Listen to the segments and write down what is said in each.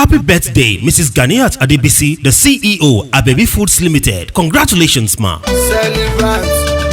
Happy birthday, Mrs. Ganiat Adebisi, the CEO, Abebi Foods Limited. Congratulations, ma. Celebrant,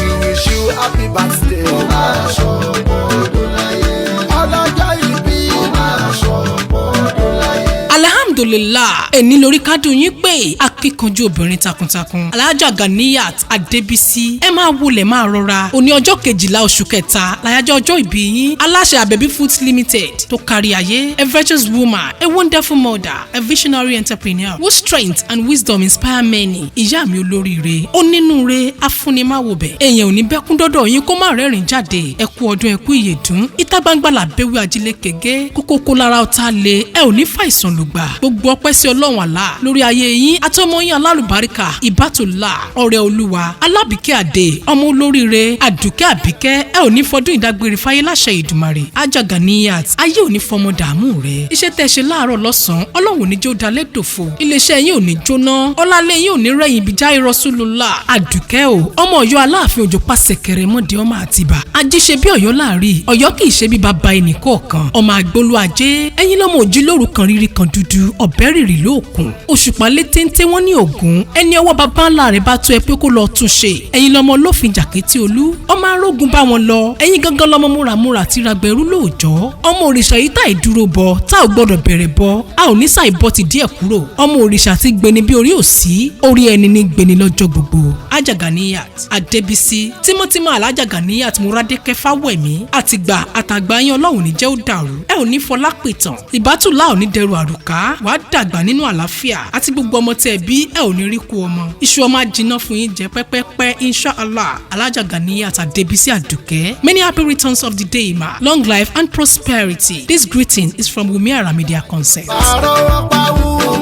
we wish you happy birthday. Ó máa ṣọ̀pọ̀ ọdún láyé. Ọlọ́jọ́ ìbí. Ó máa ṣọ̀pọ̀ ọdún láyé. Alhamdulilah, ẹni lórí kádùn yín pé akíkanjú obìnrin takuntakun, Alhaja Ganiyat Adébísí, ẹ máa wọlé, máa rọra. Òní ọjọ́ 12 oṣù kẹta láyájọ́ ọjọ́ ìbí yín, aláṣẹ Àbẹ̀bí Foods Limited tó kárí ayé. A virtuous woman, a wonderful mother, a visionary entrepreneur whose strength and wisdom inspire many. Ìyá mi olóríire, onínúure, afúnimáwòbẹ̀, èèyàn ò ní bẹ́kún dọ́dọ̀ yín kó má rẹ́rìn jáde. Ẹ kú ọdún, ẹ kú ìyèdún. Ìta gbangba làbẹ́wé ajílẹ̀ kege, kókókó lára ọ̀tá le. Ẹ ò ní fàìsàn lùgbà. Gbogbo ọpẹ́ sí Ọlọ́run àlá lórí ayé yín àtọmọ yín alálùbáríkà, Ìbátòlá ọ̀rẹ́ olúwa, Alábìkẹ́ àdè, ọmọ olóríire, Àdùkẹ́ Àbíkẹ́. Ẹ ò ní fọdún ìdágbére fáyé láṣẹ Ìdùmarè. Alhaja Ganiyat, ayé ò ní fọmọ dààmú rẹ. Iṣẹ́ tẹ́ ṣe láàárọ̀, lọ́sàn-án, Ọlọ́run ò ní jó dalẹ́ dòfo. Iléeṣẹ́ yín ò ní jóná, ọlálẹ́ yín ò ní rẹ̀yìn ibi jáì rọ́ṣúlùlá. Àdùkẹ́ o, ọmọ Ọ̀yọ́ Aláàfin Òjò pàṣẹkẹrẹ mọ́dẹ, ọmọ Àtìbà ajíṣe bí Ọ̀yọ́ láàrí. Ọ̀yọ́ kì í ṣe bí bàbá ẹnì kọ̀ọ̀kan. Ọmọ àgbólú ajé, ẹ̀yin lọ́mọ òjì lóru kan rírí kan dúdú ọ̀bẹ rìrì lóòkùn òṣùpá létéńté. Wọ́n ní ògún ẹni ọwọ́ bàbá ńlá rẹ̀ bá tó ẹ pé kó lọ tún ṣe. Ẹ̀yin lọ́mọ olófin jàkétí olú, ọmọ arógun bá wọn lọ. Ẹ̀yin gangan lọ́mọ múramúra tí ragbẹ̀rú lóòjọ́, ọmọ òrìṣà yìí tá ìdúró bọ tá ò gbọdọ̀ bẹ̀rẹ̀ bọ, a ò ní sàì bọ́ ti díẹ̀ kúrò. Ọmọ òrìṣà tí gbeni bí orí òsí, orí ẹni ní gbeni lọ́jọ́ gbogbo. Alhaja Ganiyat Adébísí, tímọ́tímọ́ Alhaja Ganiyat Múradékẹ́ Fáwẹ̀mí, àtìgbà àtàgbà yín, Ọlọ́run ní jẹ́ ó dàrú. Ẹ ò ní fọlá pìtàn, ìbátúlá ò ní dẹrù àrùká. Wàá dàgbà nínú àlàáfíà àti gbogbo ọmọ tẹ́ ẹ bí. Ẹ ò ní rí kú ọmọ, iṣu ọmọ ajiná fún yín jẹ pẹ́pẹ́pẹ́, inshallah. Alhaja Ganiyat Adébísí Àdùkẹ́, many happy returns of the day, ma. Long life and prosperity. This greeting is from Wumi Ara Media Concept. Àrọ́wọ́ pawú.